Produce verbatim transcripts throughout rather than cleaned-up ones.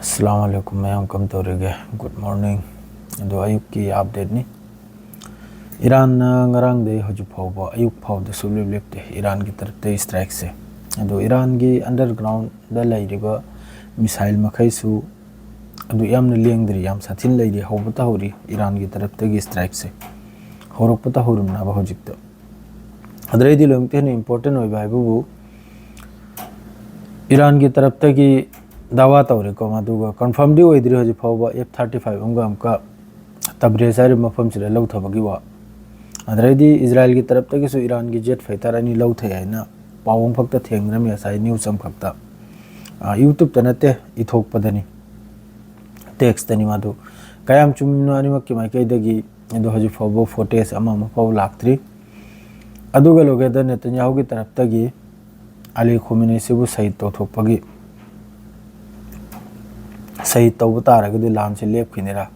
ꯑꯁꯂꯥꯃꯨ ꯑꯂꯥꯏꯀꯨꯝ ꯃꯌꯥꯝ, ꯀꯝ ꯇꯧꯔꯤꯒꯦ? Good morning. ꯑꯗꯣ ꯑꯌꯨꯛꯀꯤ ꯑꯞꯗꯦꯠꯅꯤ꯫ ꯏꯔꯥꯟꯅ ꯉꯔꯥꯡꯗꯩ ꯍꯧꯖꯤꯛ ꯐꯥꯎꯕ, ꯑꯌꯨꯛ ꯐꯥꯎꯗ ꯁꯨꯡꯂꯦꯞ ꯂꯦꯞꯇꯦ ꯏꯔꯥꯟꯒꯤ ꯇꯔꯞꯇꯩ ꯏꯁꯇ꯭ꯔꯥꯏꯛꯁꯦ꯫ ꯑꯗꯣ ꯏꯔꯥꯟꯒꯤ ꯑꯟꯗꯔꯒ꯭ꯔꯥꯎꯟꯗ ꯂꯩꯔꯤꯕ ꯃꯤꯁꯥꯏꯜ ꯃꯈꯩꯁꯨ ꯑꯗꯨ ꯌꯥꯝꯅ ꯂꯦꯡꯗ꯭ꯔꯤ, ꯌꯥꯝ ꯁꯥꯊꯤꯅ ꯂꯩꯔꯤ꯫ ꯍꯧꯕꯇ ꯍꯧꯔꯤ ꯏꯔꯥꯟꯒꯤ ꯇꯔꯞꯇꯒꯤ ꯏꯁꯇ꯭ꯔꯥꯏꯛꯁꯦ꯫ ꯍꯧꯔꯛꯄꯇ ꯍꯧꯔꯝꯅꯕ ꯍꯧꯖꯤꯛꯇ꯫ ꯑꯗꯨꯗꯩꯗꯤ ꯂꯣꯏꯅꯃꯛꯇ ꯍꯦꯟꯅ ꯏꯝꯄꯣꯔꯇꯦꯟ ꯑꯣꯏꯕ ꯍꯥꯏꯕꯕꯨ ꯏꯔꯥꯟꯒꯤ ꯇꯔꯞꯇꯒꯤ ꯗꯥꯋꯥ ꯇꯧꯔꯦꯀꯣ, ꯃꯗꯨꯒ ꯀꯟꯐꯥꯔꯝꯗꯤ ꯑꯣꯏꯗ꯭ꯔꯤ ꯍꯧꯖꯤꯛ ꯐꯥꯎꯕ, ꯑꯦꯐ ꯊꯥꯔꯇꯤ ꯐꯥꯏꯚ ꯑꯃꯒ ꯑꯃꯨꯛꯀ ꯇꯕ꯭ꯔꯦꯖ ꯍꯥꯏꯔꯤꯕ ꯃꯐꯝꯁꯤꯗ ꯂꯧꯊꯕꯒꯤ ꯋꯥ꯫ ꯑꯗꯨꯗꯩꯗꯤ ꯏꯖꯔꯥꯏꯜꯒꯤ ꯇꯔꯞꯇꯒꯤꯁꯨ ꯏꯔꯥꯟꯒꯤ ꯖꯦꯠ ꯐꯥꯏꯇꯔ ꯑꯅꯤ ꯂꯧꯊꯩ ꯍꯥꯏꯅ ꯄꯥꯎ ꯑꯃꯈꯛꯇ ꯊꯦꯡꯅꯔꯝꯃꯤ ꯉꯁꯥꯏ ꯅ꯭ꯌꯨꯁ ꯑꯃꯈꯛꯇ꯫ ꯑ, ꯌꯨꯇ꯭ꯌꯨꯕꯇ ꯅꯠꯇꯦ, ꯏꯊꯣꯛꯄꯗꯅꯤ, ꯇꯦꯛꯁꯇꯅꯤ ꯃꯗꯨ꯫ ꯀꯌꯥꯝ ꯆꯨꯝꯃꯤꯅꯣ ꯑꯅꯤꯃꯛꯀꯤ ꯃꯥꯏꯀꯩꯗꯒꯤ ꯑꯗꯣ ꯍꯧꯖꯤꯛ ꯐꯥꯎꯕ ꯐꯣꯇꯦꯖ ꯑꯃ ꯑꯃ ꯐꯥꯎ ꯂꯥꯛꯇ꯭ꯔꯤ꯫ ꯑꯗꯨꯒ ꯂꯣꯏꯒꯗ ꯅꯦꯇꯟꯌꯥꯍꯨꯒꯤ ꯇꯔꯞꯇꯒꯤ ꯑꯂꯤ ꯈꯣꯃꯤꯅꯤꯁꯤꯕꯨ ꯁꯍꯤꯗ ꯇꯧꯊꯣꯛꯄꯒꯤ, ꯁꯍꯤꯗ ꯇꯧꯕ ꯇꯥꯔꯒꯗꯤ ꯂꯥꯟꯁꯤ ꯂꯦꯞꯈꯤꯅꯤꯔꯥ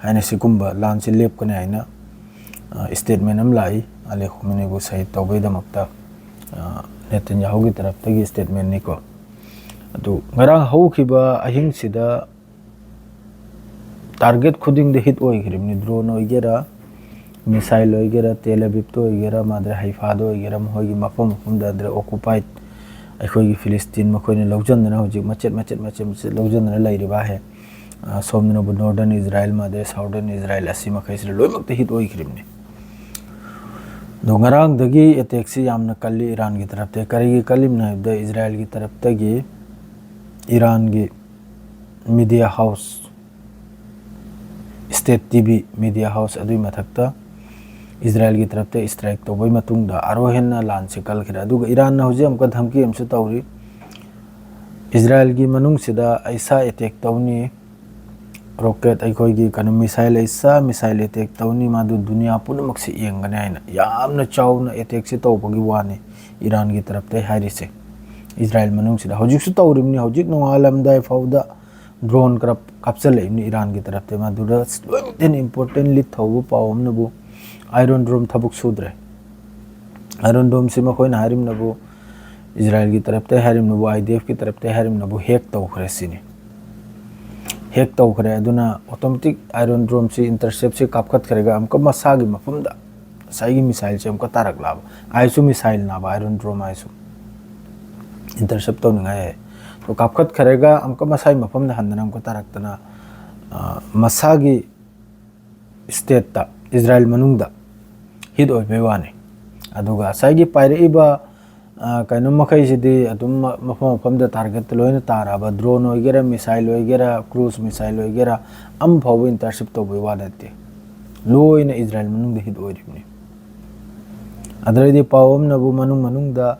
ꯍꯥꯏꯅ, ꯁꯤꯒꯨꯝꯕ ꯂꯥꯟꯁꯤ ꯂꯦꯞꯀꯅꯤ ꯍꯥꯏꯅ, ꯑ, ꯁ꯭ꯇꯦꯠꯃꯦꯟ ꯑꯃ ꯂꯥꯛꯏ꯫ ꯑꯂꯤ ꯈꯣꯃꯤꯅꯤꯕꯨ ꯁꯍꯤꯗ ꯇꯧꯕꯒꯤꯗꯃꯛꯇ, ꯑ, ꯅꯦꯇꯟꯌꯥꯍꯨꯒꯤ ꯇꯔꯞꯇꯒꯤ ꯁ꯭ꯇꯦꯠꯃꯦꯟꯅꯤꯀꯣ꯫ ꯑꯗꯨ ꯉꯔꯥꯡ ꯍꯧꯈꯤꯕ ꯑꯍꯤꯡꯁꯤꯗ ꯇꯥꯔꯒꯦꯠ ꯈꯨꯗꯤꯡꯗ ꯍꯤꯠ ꯑꯣꯏꯈ꯭ꯔꯤꯕꯅꯤ꯫ ꯗ꯭ꯔꯣꯟ ꯑꯣꯏꯒꯦꯔꯥ, ꯃꯤꯁꯥꯏꯜ ꯑꯣꯏꯒꯦꯔꯥ, ꯇꯦꯜ ꯑꯕꯤꯕꯇ ꯑꯣꯏꯒꯦꯔꯥ, ꯃꯥꯗ꯭ꯔꯦ ꯍꯩꯐꯥꯗ ꯑꯣꯏꯒꯦꯔꯥ, ꯃꯈꯣꯏꯒꯤ ꯃꯐꯝ ꯃꯐꯝꯗ ꯑꯗ꯭ꯔꯦ ꯑꯣꯀꯨꯄꯥꯏꯠ ꯑꯩꯈꯣꯏꯒꯤ ꯐꯤꯂꯤꯁꯇꯤꯟ ꯃꯈꯣꯏꯅ ꯂꯧꯁꯤꯟꯗꯅ ꯍꯧꯖꯤꯛ ꯃꯆꯦꯠ ꯃꯆꯦꯠ ꯃꯆꯦꯠ ꯃꯆꯦꯠ ꯂꯧꯁꯤꯟꯗꯅ ꯂꯩꯔꯤꯕ ꯍꯦ꯫ ꯑ, ꯁꯣꯝꯗꯅꯕꯨ ꯅꯣꯔꯗꯔꯟ ꯏꯖꯔꯥꯏꯜ, ꯃꯥꯗ꯭ꯔꯦ ꯁꯥꯎꯗꯔꯟ ꯏꯖꯔꯥꯏꯜ ꯑꯁꯤ ꯃꯈꯩꯁꯤꯗ ꯂꯣꯏꯅꯃꯛꯇ ꯍꯤꯠ ꯑꯣꯏꯈ꯭ꯔꯤꯕꯅꯤ꯫ ꯑꯗꯣ ꯉꯔꯥꯡꯗꯒꯤ ꯑꯦꯇꯦꯛꯁꯤ ꯌꯥꯝꯅ ꯀꯜꯂꯤ ꯏꯔꯥꯟꯒꯤ ꯇꯔꯞꯇ꯫ ꯀꯔꯤꯒꯤ ꯀꯜꯂꯤꯕꯅꯣ ꯍꯥꯏꯕꯗ ꯏꯖꯔꯥꯏꯜꯒꯤ ꯇꯔꯞꯇꯒꯤ ꯏꯔꯥꯟꯒꯤ media house, state T V media house ꯑꯗꯨꯒꯤ ꯃꯊꯛꯇ ꯏꯖꯔꯥꯏꯜꯒꯤ ꯇꯔꯞꯇ ꯏꯁꯇ꯭ꯔꯥꯏꯛ ꯇꯧꯕꯒꯤ ꯃꯇꯨꯡꯗ ꯑꯥꯔꯣ ꯍꯦꯟꯅ ꯂꯥꯟꯁꯤ ꯀꯜꯈ꯭ꯔꯦ꯫ ꯑꯗꯨꯒ ꯏꯔꯥꯟꯅ ꯍꯧꯖꯤꯛ ꯑꯃꯨꯛꯀ ꯙꯝꯀꯤ ꯑꯃꯁꯨ ꯇꯧꯔꯤ, ꯏꯖꯔꯥꯏꯜꯒꯤ ꯃꯅꯨꯡꯁꯤꯗ ꯑꯩꯁꯥ ꯑꯦꯇꯦꯛ ꯇꯧꯅꯤ, ꯔꯣꯀꯦꯠ, ꯑꯩꯈꯣꯏꯒꯤ ꯀꯩꯅꯣ, ꯃꯤꯁꯥꯏꯜ, ꯑꯩꯁꯥ ꯃꯤꯁꯥꯏꯜ ꯑꯦꯇꯦꯛ ꯇꯧꯅꯤ, ꯃꯗꯨ ꯗꯨꯅꯤꯌꯥ ꯄꯨꯝꯅꯃꯛꯁꯤ ꯌꯦꯡꯒꯅꯤ ꯍꯥꯏꯅ ꯌꯥꯝꯅ ꯆꯥꯎꯅ ꯑꯦꯇꯦꯛꯁꯤ ꯇꯧꯕꯒꯤ ꯋꯥꯅꯤ ꯏꯔꯥꯟꯒꯤ ꯇꯔꯞꯇꯩ ꯍꯥꯏꯔꯤꯁꯦ꯫ ꯏꯖꯔꯥꯏꯜ ꯃꯅꯨꯡꯁꯤꯗ ꯍꯧꯖꯤꯛꯁꯨ ꯇꯧꯔꯤꯕꯅꯤ, ꯍꯧꯖꯤꯛ ꯅꯣꯡꯉꯥꯜꯂꯝꯗꯥꯏ ꯐꯥꯎꯗ ꯗ꯭ꯔꯣꯟ ꯈꯔ ꯀꯥꯞꯆꯜꯂꯛꯏꯕꯅꯤ ꯏꯔꯥꯟꯒꯤ ꯇꯔꯞꯇ꯫ ꯃꯗꯨꯗ ꯂꯣꯏꯅꯃꯛꯇ ꯍꯦꯟꯅ ꯏꯝꯄꯣꯔꯇꯦꯟ ꯂꯤꯠ ꯊꯧꯕ ꯄꯥꯎ ꯑꯃꯅꯕꯨ ꯑꯥꯏꯔꯣꯟ ꯗ꯭ꯔꯣꯝ ꯊꯕꯛ ꯁꯨꯗ꯭ꯔꯦ꯫ ꯑꯥꯏꯔꯣꯟ ꯗ꯭ꯔꯣꯝꯁꯤ ꯃꯈꯣꯏꯅ ꯍꯥꯏꯔꯤꯕꯅꯕꯨ, ꯏꯖꯔꯥꯏꯜꯒꯤ ꯇꯔꯞꯇ ꯍꯥꯏꯔꯤꯕꯅꯕꯨ, ꯑꯥꯏ ꯗꯤ ꯑꯦꯐꯀꯤ ꯇꯔꯞꯇ ꯍꯥꯏꯔꯤꯕꯅꯕꯨ ꯍꯦꯛ ꯇꯧꯈ꯭ꯔꯦ ꯁꯤꯅꯤ꯫ ꯍꯦꯛ ꯇꯧꯈ꯭ꯔꯦ꯫ ꯑꯗꯨꯅ automatic Iron Dome ꯁꯤ, intercept ꯁꯤ ꯀꯥꯞꯈꯠꯈ꯭ꯔꯒ ꯑꯃꯨꯛꯀ ꯃꯁꯥꯒꯤ ꯃꯐꯝꯗ ꯉꯁꯥꯏꯒꯤ missile ꯁꯦ ꯑꯃꯨꯛꯀ ꯇꯥꯔꯛꯂꯕ, ꯑꯥꯏꯁꯨ missile ꯅꯥꯕ, Iron Dome ꯑꯥꯏꯁꯨ intercept ꯇꯧꯅꯤꯡꯉꯥꯏ꯫ ꯑꯗꯣ ꯀꯥꯞꯈꯠꯈ꯭ꯔꯒ ꯑꯃꯨꯛꯀ ꯃꯁꯥꯒꯤ ꯃꯐꯝꯗ ꯍꯟꯗꯅ ꯑꯃꯨꯛꯀ ꯇꯥꯔꯛꯇꯅ, ꯑ, ꯃꯁꯥꯒꯤ state ꯇ, ꯏꯖꯔꯥꯏꯜ ꯃꯅꯨꯡꯗ hit ꯑꯣꯏꯕꯩ ꯋꯥꯅꯤ꯫ ꯑꯗꯨꯒ ꯉꯁꯥꯏꯒꯤ ꯄꯥꯏꯔꯛꯏꯕ, ꯑ, ꯀꯩꯅꯣ ꯃꯈꯩꯁꯤꯗꯤ ꯑꯗꯨꯝ ꯃ-, ꯃꯐꯝ ꯃꯐꯝꯗ target ꯇ ꯂꯣꯏꯅ ꯇꯥꯔꯛꯑꯕ, drone ꯑꯣꯏꯒꯦꯔꯥ, missile ꯑꯣꯏꯒꯦꯔꯥ, cruise missile ꯑꯣꯏꯒꯦꯔꯥ, ꯑꯃ ꯐꯥꯎꯕ intercept ꯇꯧꯕꯩ ꯋꯥ ꯅꯠꯇꯦ꯫ ꯂꯣꯏꯅ ꯏꯖꯔꯥꯏꯜ ꯃꯅꯨꯡꯗ hit ꯑꯣꯏꯔꯤꯕꯅꯤ꯫ ꯑꯗꯨꯗꯩꯗꯤ ꯄꯥꯎ ꯑꯃꯅꯕꯨ ꯃꯅꯨꯡ ꯃꯅꯨꯡꯗ,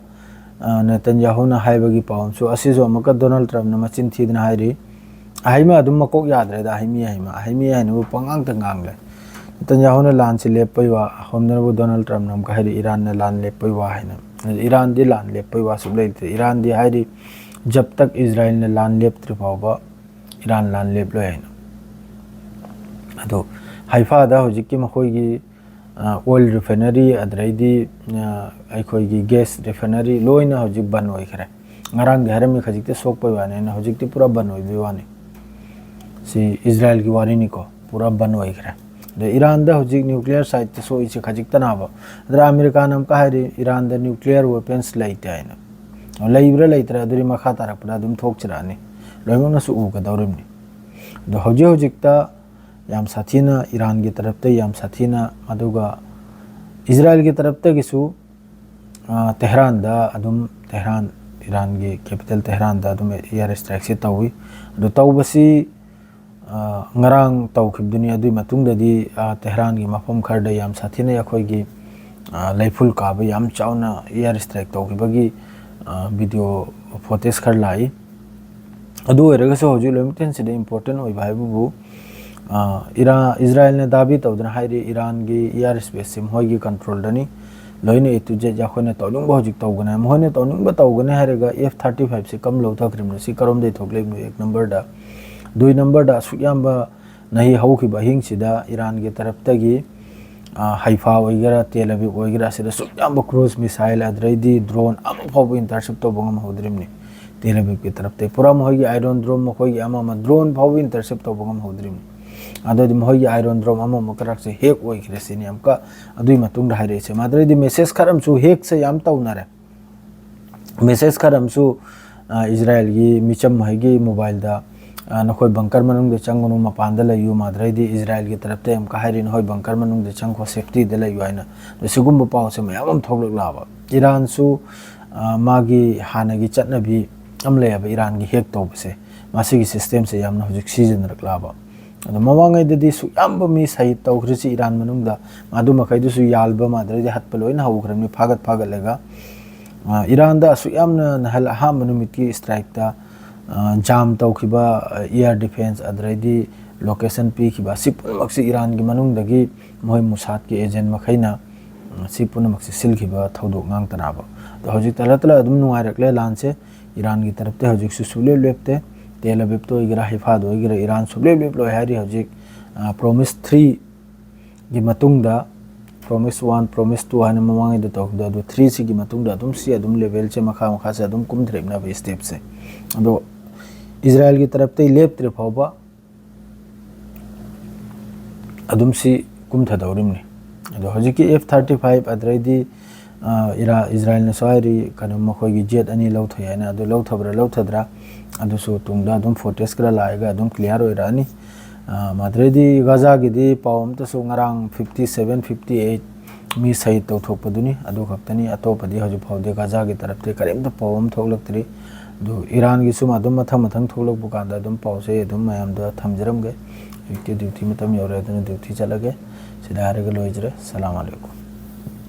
ꯑ, ꯅꯦꯇꯟꯌꯥꯍꯨꯅ ꯍꯥꯏꯕꯒꯤ ꯄꯥꯎ ꯑꯃꯁꯨ, ꯑꯁꯤꯁꯨ ꯑꯃꯨꯛꯀ ꯗꯣꯅꯥꯜꯗ ꯇ꯭ꯔꯝꯞꯅ ꯃꯆꯤꯟ ꯊꯤꯗꯅ ꯍꯥꯏꯔꯤ꯫ ꯑꯍꯩꯃ ꯑꯗꯨꯝ ꯃꯀꯣꯛ ꯌꯥꯗ꯭ꯔꯦꯗ, ꯑꯍꯩꯃꯤ ꯍꯩꯃ, ꯑꯍꯩꯃꯤ ꯍꯩꯅꯕꯨ ꯄꯉꯥꯡꯇ ꯉꯥꯡꯂꯦ꯫ ꯅꯦꯇꯟꯌꯥꯍꯨꯅ ꯂꯥꯟꯁꯤ ꯂꯦꯞꯄꯩ ꯋꯥ, ꯑꯁꯣꯝꯗꯅꯕꯨ ꯗꯣꯅꯥꯜꯗ ꯇ꯭ꯔꯝꯞꯅ ꯑꯃꯨꯛꯀ ꯍꯥꯏꯔꯤ, ꯏꯔꯥꯟꯅ ꯂꯥꯟ ꯂꯦꯞꯄꯩ ꯋꯥ ꯍꯥꯏꯅ꯫ ꯏꯔꯥꯟꯗꯤ ꯂꯥꯟ ꯂꯦꯞꯄꯩ ꯋꯥ ꯁꯨꯛꯂꯩ ꯂꯩꯇꯦ꯫ ꯏꯔꯥꯟꯗꯤ ꯍꯥꯏꯔꯤ, ꯖꯕ ꯇꯛ ꯏꯖꯔꯥꯏꯜꯅ ꯂꯥꯟ ꯂꯦꯞꯇ꯭ꯔꯤ ꯐꯥꯎꯕ ꯏꯔꯥꯟ ꯂꯥꯟ ꯂꯦꯞꯂꯣꯏ ꯍꯥꯏꯅ꯫ ꯑꯗꯣ ꯍꯥꯏꯐꯥꯗ ꯍꯧꯖꯤꯛꯀꯤ ꯃꯈꯣꯏꯒꯤ, ꯑ, oil refinery, ꯑꯗꯨꯗꯩꯗꯤ, ꯑ, ꯑꯩꯈꯣꯏꯒꯤ gas refinery ꯂꯣꯏꯅ ꯍꯧꯖꯤꯛ ꯕꯟ ꯑꯣꯏꯈ꯭ꯔꯦ꯫ ꯉꯔꯥꯡꯗꯤ ꯍꯥꯏꯔꯝꯃꯤ ꯈꯖꯤꯛꯇ ꯁꯣꯛꯄꯩ ꯋꯥꯅꯤ, ꯑꯩꯅ ꯍꯧꯖꯤꯛꯇꯤ ꯄꯨꯔꯥ ꯕꯟ ꯑꯣꯏꯕꯩ ꯋꯥꯅꯤ꯫ ꯁꯤ ꯏꯖꯔꯥꯏꯜꯒꯤ ꯋꯥꯔꯤꯅꯤꯀꯣ, ꯄꯨꯔꯥ ꯕꯟ ꯑꯣꯏꯈ꯭ꯔꯦ꯫ ꯑꯗ ꯏꯔꯥꯟꯗ ꯍꯧꯖꯤꯛ nuclear site ꯇ ꯁꯣꯛꯏꯁꯦ ꯈꯖꯤꯛꯇꯅꯦꯕ꯫ ꯑꯗ ꯑꯃꯦꯔꯤꯀꯥꯅ ꯑꯃꯨꯛꯀ ꯍꯥꯏꯔꯤ ꯏꯔꯥꯟꯗ nuclear weapons ꯂꯩꯇꯦ ꯍꯥꯏꯅ꯫ ꯂꯩꯕ꯭ꯔꯥ ꯂꯩꯇ꯭ꯔꯥ ꯑꯗꯨꯗꯤ ꯃꯈꯥ ꯇꯥꯔꯛꯄꯗ ꯑꯗꯨꯝ ꯊꯣꯛꯆꯔꯛꯑꯅꯤ, ꯂꯣꯏꯅꯃꯛꯅꯁꯨ ꯎꯒꯗꯧꯔꯤꯕꯅꯤ꯫ ꯑꯗꯣ ꯍꯧꯖꯤꯛ ꯍꯧꯖꯤꯛꯇ ꯌꯥꯝ ꯁꯥꯊꯤꯅ ꯏꯔꯥꯟꯒꯤ ꯇꯔꯞꯇ ꯌꯥꯝ ꯁꯥꯊꯤꯅ, ꯑꯗꯨꯒ ꯏꯖꯔꯥꯏꯜꯒꯤ ꯇꯔꯞꯇꯒꯤꯁꯨ, ꯑ, ꯇꯦꯍꯔꯥꯟꯗ ꯑꯗꯨꯝ, ꯇꯦꯍꯔꯥꯟ, ꯏꯔꯥꯟꯒꯤ capital ꯇꯦꯍꯔꯥꯟꯗ ꯑꯗꯨꯝ air strike ꯁꯦ ꯇꯧꯏ꯫ ꯑꯗꯨ ꯇꯧꯕꯁꯤ, ꯑ, ꯉꯔꯥꯡ ꯇꯧꯈꯤꯕꯗꯨꯅꯤ꯫ ꯑꯗꯨꯒꯤ ꯃꯇꯨꯡꯗꯗꯤ, ꯑ, ꯇꯦꯍꯔꯥꯟꯒꯤ ꯃꯐꯝ ꯈꯔꯗ ꯌꯥꯝ ꯁꯥꯊꯤꯅ ꯑꯩꯈꯣꯏꯒꯤ, ꯑ, ꯂꯩꯐꯨꯜ ꯀꯥꯕ ꯌꯥꯝ ꯆꯥꯎꯅ air strike ꯇꯧꯈꯤꯕꯒꯤ, ꯑ, video footage ꯈꯔ ꯂꯥꯛꯏ꯫ ꯑꯗꯨ ꯑꯣꯏꯔꯒꯁꯨ ꯍꯧꯖꯤꯛ ꯂꯣꯏꯃꯛꯇꯦꯟꯁꯤꯗ important ꯑꯣꯏꯕ ꯍꯥꯏꯕꯕꯨ, ꯑ, ꯏꯔꯥ-, ꯏꯖꯔꯥꯏꯜꯅ ꯗꯥꯕꯤ ꯇꯧꯗꯨꯅ ꯍꯥꯏꯔꯤ, ꯏꯔꯥꯟꯒꯤ air space ꯁꯤ ꯃꯈꯣꯏꯒꯤ control ꯗꯅꯤ, ꯂꯣꯏꯅ A to Z ꯑꯩꯈꯣꯏꯅ ꯇꯧꯅꯤꯡꯕ ꯍꯧꯖꯤꯛ ꯇꯧꯒꯅꯤ꯫ ꯃꯈꯣꯏꯅ ꯇꯧꯅꯤꯡꯕ ꯇꯧꯒꯅꯤ ꯍꯥꯏꯔꯒ F thirty five ꯁꯤ ꯀꯝ ꯂꯧꯊꯈ꯭ꯔꯤꯕꯅꯣ? ꯁꯤ ꯀꯔꯣꯝꯗꯩ ꯊꯣꯛꯂꯛꯏꯕꯅꯣ? ꯑꯦꯛ number ꯗ, ꯗꯨꯏ number ꯗ ꯑꯁꯨꯛ ꯌꯥꯝꯕ ꯅꯍꯤ ꯍꯧꯈꯤꯕ ꯑꯍꯤꯡꯁꯤꯗ ꯏꯔꯥꯟꯒꯤ ꯇꯔꯞꯇꯒꯤ, ꯑ, ꯍꯩꯐꯥ ꯑꯣꯏꯒꯦꯔꯥ, ꯇꯦꯜ ꯑꯕꯤꯕ ꯑꯣꯏꯒꯦꯔꯥ, ꯑꯁꯤꯗ ꯑꯁꯨꯛ ꯌꯥꯝꯕ cruise missile, ꯑꯗꯨꯗꯩꯗꯤ drone ꯑꯃ ꯐꯥꯎꯕ intercept ꯇꯧꯕ ꯉꯝꯍꯧꯗ꯭ꯔꯤꯕꯅꯤ꯫ ꯇꯦꯜ ꯑꯕꯤꯕꯀꯤ ꯇꯔꯞꯇꯒꯤ꯫ ꯄꯨꯔꯥ ꯃꯈꯣꯏꯒꯤ ꯑꯥꯏꯔꯣꯟ ꯗ꯭ꯔꯣꯝ, ꯃꯈꯣꯏꯒꯤ ꯑꯃ ꯑꯃ ꯗ꯭ꯔꯣꯟ ꯐꯥꯎꯕ ꯏꯟꯇꯔꯁꯦꯞ ꯇꯧꯕ ꯉꯝꯍꯧꯗ꯭ꯔꯤꯕꯅꯤ꯫ ꯑꯗꯨꯗꯤ ꯃꯈꯣꯏꯒꯤ ꯑꯥꯏꯔꯣꯟ ꯗ꯭ꯔꯣꯝ ꯑꯃ ꯑꯃ ꯀꯔꯛꯁꯦ ꯍꯦꯛ ꯑꯣꯏꯈ꯭ꯔꯦ ꯁꯤꯅꯤ ꯑꯃꯨꯛꯀ ꯑꯗꯨꯒꯤ ꯃꯇꯨꯡꯗ ꯍꯥꯏꯔꯛꯏꯁꯦ꯫ ꯃꯗꯨꯗꯩꯗꯤ ꯃꯦꯁꯦꯖ ꯈꯔ ꯑꯃꯁꯨ ꯍꯦꯛꯁꯦ ꯌꯥꯝ ꯇꯧꯅꯔꯦ꯫ ꯃꯦꯁꯦꯖ ꯈꯔ ꯑꯃꯁꯨ, ꯑ, ꯏꯖꯔꯥꯌꯦꯜꯒꯤ ꯃꯤꯆꯝ ꯍꯣꯏꯒꯤ ꯃꯣꯕꯥꯏꯜꯗ, ꯑ, "ꯅꯈꯣꯏ ꯕꯪꯀꯔ ꯃꯅꯨꯡꯗ ꯆꯪꯒꯅꯨ, ꯃꯄꯥꯟꯗ ꯂꯩꯌꯨ", ꯃꯗꯨꯗꯩꯗꯤ ꯏꯖꯔꯥꯌꯦꯜꯒꯤ ꯇꯔꯞꯇ ꯑꯃꯨꯛꯀ ꯍꯥꯏꯔꯤ, "ꯅꯈꯣꯏ ꯕꯪꯀꯔ ꯃꯅꯨꯡꯗ ꯆꯪꯈꯣ, ꯁꯦꯐꯇꯤꯗ ꯂꯩꯌꯨ" ꯍꯥꯏꯅ꯫ ꯑꯗꯣ ꯁꯤꯒꯨꯝꯕ ꯄꯥꯎꯁꯦ ꯃꯌꯥꯝ ꯑꯃ ꯊꯣꯛꯂꯛꯂꯛꯑꯕ꯫ ꯏꯔꯥꯟꯁꯨ, ꯑ, ꯃꯥꯒꯤ ꯍꯥꯟꯅꯒꯤ ꯆꯠꯅꯕꯤ ꯑꯃ ꯂꯩꯌꯦꯕ, ꯏꯔꯥꯟꯒꯤ ꯍꯦꯛ ꯇꯧꯕꯁꯦ, ꯃꯁꯤꯒꯤ ꯁꯤꯁꯇꯦꯝꯁꯦ ꯌꯥꯝꯅ ꯍꯧꯖꯤꯛ ꯁꯤꯖꯤꯟꯅꯔꯛꯂꯛꯑꯕ꯫ ꯑꯗꯣ ꯃꯃꯥꯡꯉꯩꯗꯗꯤ ꯁꯨꯛ ꯌꯥꯝꯕ ꯃꯤ ꯁꯍꯤꯗ ꯇꯧꯈ꯭ꯔꯤꯁꯤ ꯏꯔꯥꯟ ꯃꯅꯨꯡꯗ, ꯃꯗꯨ ꯃꯈꯩꯗꯨꯁꯨ ꯌꯥꯜꯕ ꯃꯗꯨꯗꯩꯗꯤ ꯍꯠꯄ ꯂꯣꯏꯅ ꯍꯧꯈ꯭ꯔꯕꯅꯤ, ꯐꯥꯒꯠ ꯐꯥꯒꯠꯂꯒ꯫ ꯑ, ꯏꯔꯥꯟꯗ ꯑꯁꯨꯛ ꯌꯥꯝꯅ ꯅꯍꯥꯟ ꯑꯍꯥꯟꯕ ꯅꯨꯃꯤꯠꯀꯤ ꯏꯁꯇ꯭ꯔꯥꯏꯛꯇ, ꯑ, ꯖꯥꯝ ꯇꯧꯈꯤꯕ, ꯑ, ꯑꯦꯌꯥꯔ ꯗꯤꯐꯦꯟꯁ, ꯑꯗꯨꯗꯩꯗꯤ ꯂꯣꯀꯦꯁꯟ ꯄꯤꯈꯤꯕ, ꯑꯁꯤ ꯄꯨꯝꯅꯃꯛꯁꯤ ꯏꯔꯥꯟꯒꯤ ꯃꯅꯨꯡꯗꯒꯤ ꯃꯈꯣꯏ ꯃꯨꯁꯥꯗꯀꯤ ꯑꯦꯖꯦꯟ ꯃꯈꯩꯅ, ꯑ, ꯁꯤ ꯄꯨꯝꯅꯃꯛꯁꯤ ꯁꯤꯜꯈꯤꯕ ꯊꯧꯗꯣꯛ ꯉꯥꯛꯇꯅꯦꯕ꯫ ꯑꯗꯣ ꯍꯧꯖꯤꯛ ꯇꯂ ꯇꯂ ꯑꯗꯨꯝ ꯅꯨꯡꯉꯥꯏꯔꯛꯂꯦ ꯂꯥꯟꯁꯦ꯫ ꯏꯔꯥꯟꯒꯤ ꯇꯔꯞꯇ ꯍꯧꯖꯤꯛꯁꯨ ꯁꯨꯡꯂꯦꯞ ꯂꯦꯞꯇꯦ꯫ ꯇꯦꯜ ꯑꯕꯤꯕꯇ ꯑꯣꯏꯒꯦꯔꯥ, ꯍꯩꯐꯥꯗ ꯑꯣꯏꯒꯦꯔꯥ, ꯏꯔꯥꯟ ꯁꯨꯡꯂꯦꯞ ꯂꯦꯞꯂꯣꯏ ꯍꯥꯏꯔꯤ꯫ ꯍꯧꯖꯤꯛ, ꯑ, ꯄ꯭ꯔꯣꯃꯤꯁ ꯊ꯭ꯔꯤꯒꯤ ꯃꯇꯨꯡꯗ, ꯄ꯭ꯔꯣꯃꯤꯁ ꯋꯥꯟ, ꯄ꯭ꯔꯣꯃꯤꯁ ꯇꯨ ꯍꯥꯏꯅ ꯃꯃꯥꯡꯉꯩꯗ ꯇꯧꯈꯤꯕꯗꯣ, ꯑꯗꯨ ꯊ꯭ꯔꯤꯁꯤꯒꯤ ꯃꯇꯨꯡꯗ ꯑꯗꯨꯝ ꯁꯤ ꯑꯗꯨꯝ ꯂꯦꯚꯦꯜꯁꯦ ꯃꯈꯥ ꯃꯈꯥꯁꯦ ꯑꯗꯨꯝ ꯀꯨꯝꯊꯔꯛꯅꯕ ꯁ꯭ꯇꯦꯞꯁꯦ꯫ ꯑꯗꯣ ꯏꯖꯔꯥꯌꯦꯜꯒꯤ ꯇꯔꯞꯇꯩ ꯂꯦꯞꯇ꯭ꯔꯤ ꯐꯥꯎꯕ ꯑꯗꯨꯝ ꯁꯤ ꯀꯨꯝꯊꯗꯧꯔꯤꯕꯅꯤ꯫ ꯑꯗꯣ ꯍꯧꯖꯤꯛꯀꯤ ꯑꯦꯐ ꯊꯥꯔꯇꯤ ꯐꯥꯏꯚ, ꯑꯗꯨꯗꯩꯗꯤ, ꯑ, ꯏꯔꯥ-, ꯏꯖꯔꯥꯌꯦꯜꯅꯁꯨ ꯍꯥꯏꯔꯤ, ꯀꯩꯅꯣ, ꯃꯈꯣꯏꯒꯤ ꯖꯦꯠ ꯑꯅꯤ ꯂꯧꯊꯣꯛꯑꯦ ꯍꯥꯏꯅ꯫ ꯑꯗꯨ ꯂꯧꯊꯕ꯭ꯔꯥ ꯂꯧꯊꯗ꯭ꯔꯥ, ꯑꯗꯨꯁꯨ ꯇꯨꯡꯗ ꯑꯗꯨꯝ ꯐꯣꯇꯦꯖ ꯈꯔ ꯂꯥꯛꯑꯒ ꯑꯗꯨꯝ ꯀ꯭ꯂꯤꯌꯥꯔ ꯑꯣꯏꯔꯛꯑꯅꯤ꯫ ꯑ, ꯃꯗꯨꯗꯩꯗꯤ ꯒꯥꯖꯥꯒꯤꯗꯤ ꯄꯥꯎ ꯑꯝꯇꯁꯨ, ꯉꯔꯥꯡ ꯐꯤꯐꯇꯤ ꯁꯚꯦꯟ, ꯐꯤꯐꯇꯤ ꯑꯩꯠ ꯃꯤ ꯁꯍꯤꯗ ꯇꯧꯊꯣꯛꯄꯗꯨꯅꯤ, ꯑꯗꯨ ꯈꯛꯇꯅꯤ꯫ ꯑꯇꯣꯞꯄꯗꯤ ꯍꯧꯖꯤꯛ ꯐꯥꯎꯗꯤ ꯒꯥꯖꯥꯒꯤ ꯇꯔꯞꯇꯒꯤ ꯀꯔꯤꯝꯇ ꯄꯥꯎ ꯑꯃ ꯊꯣꯛꯂꯛꯇ꯭ꯔꯤ꯫ ꯑꯗꯨ ꯏꯔꯥꯟꯒꯤꯁꯨ ꯑꯗꯨꯝ ꯃꯊꯪ ꯃꯊꯪ ꯊꯣꯛꯂꯛꯄ ꯀꯥꯟꯗ ꯑꯗꯨꯝ ꯄꯥꯎꯁꯦ ꯑꯗꯨꯝ ꯃꯌꯥꯝꯗ ꯊꯝꯖꯔꯝꯒꯦ꯫ ꯍꯧꯖꯤꯛꯇꯤ ꯗ꯭ꯌꯨꯇꯤ ꯃꯇꯝ ꯌꯧꯔꯦ, ꯑꯗꯨꯅ ꯗ꯭ꯌꯨꯇꯤ ꯆꯠꯂꯒꯦ꯫ ꯁꯤꯗ ꯍꯥꯏꯔꯒ ꯂꯣꯏꯖꯔꯦ꯫ ꯁꯂꯥꯝ ꯑꯂꯩꯀꯨꯝ꯫